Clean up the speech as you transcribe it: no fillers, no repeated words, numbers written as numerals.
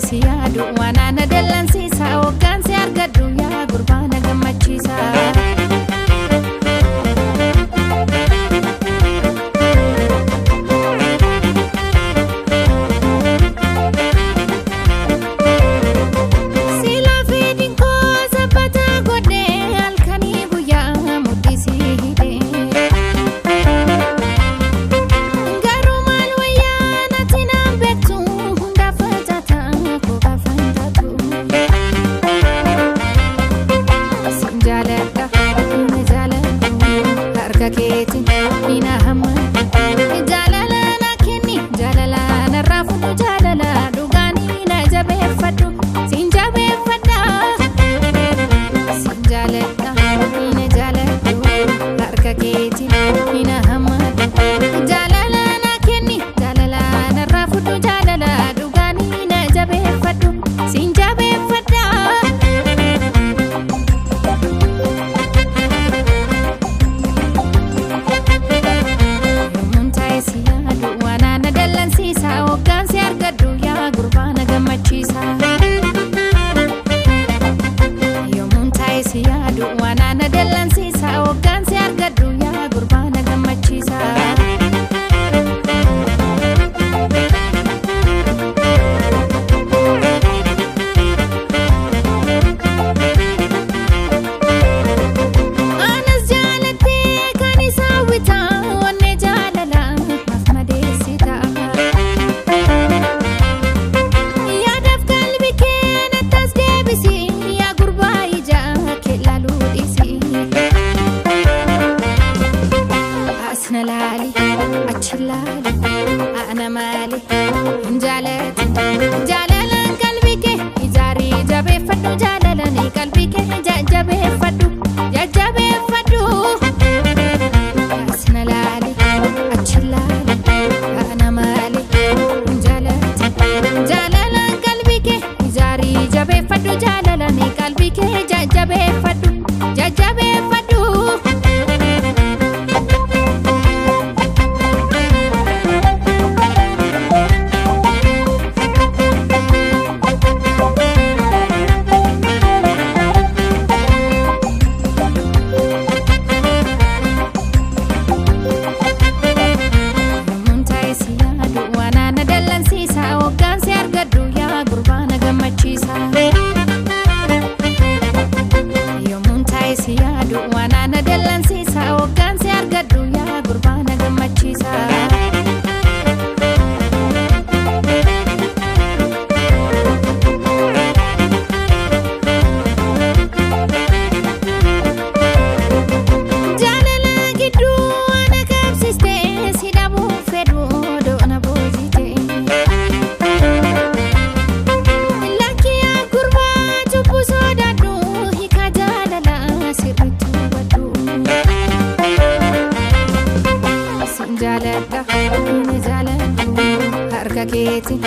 Taa'ee si yaadu waan ana dallansiisa hoggaan si argadhu yaa gurbaa na gammachiisa. Silaa fedhiin koo sabbataa godhee halkanii guyyaa mudhiisii hidhee. Garuu maal wayyaa natti naan beektu hundaaf facaata koo gaafan taatu. Sin jaaladha na jaaladhu harka keetiin ni na hamma. Jaalala na kenni jaalala narraa fudhu jaalala dhugaanii na jabeeffadhu sin jabeeffadha. Sin jaaladha na jaaladhu harka keetiin ni na hamma. Jaalala na kenni jaalala narraa fudhu jaalala dhugaanii na jabeeffadhu sin jabeeffadha. Yommuun taa'ee si yaadu waan ana dallansiisa hoggaan si argadhu yaa gurbaa na gammachiisa. Yommuun taa'ee si yaadu waan ana dallansiisa hoggaan si argadhu yaa gurbaa na gammachiisa. Anas jaalattee kan isa hawwitaa onnee jaalalaa maaf madeessita. Yaadaaf qalbii kee natti as deebisi yaa gurbaa ija kee laaluu dhiisi. As na laali achi laali ana maali hin jaalatu. Jaalalaan qalbii kee ijaarii jabeeffadhu jaalalaan qalbii kee jajjabeeffadhu jajjabeeffadhu. As na laali achi laali ana maali hin jaalatu. Jaalalaan qalbii kee ijaarii jabeeffadhu jaalalaan qalbii kee jajjabeeffadhu jajjabeeffadhu. Yommuun taa'ee si yaadu waan ana dallansiisa hoggaan si argadhu yaa gurbaa na gammachiisa. Yommuun taa'ee si yaadu waan ana dallansiisa hoggaan si argadhu yaa gurbaa na gammachiisa. Jaalala gidduu ana qabsiistee si dhabuu fedhu doona boojite. Lakki yaa gurbaa cubbuu sodaadhu hiika jaalala sirriitti hubadhu. Sin jaaladha na jaaladhu harka keetiin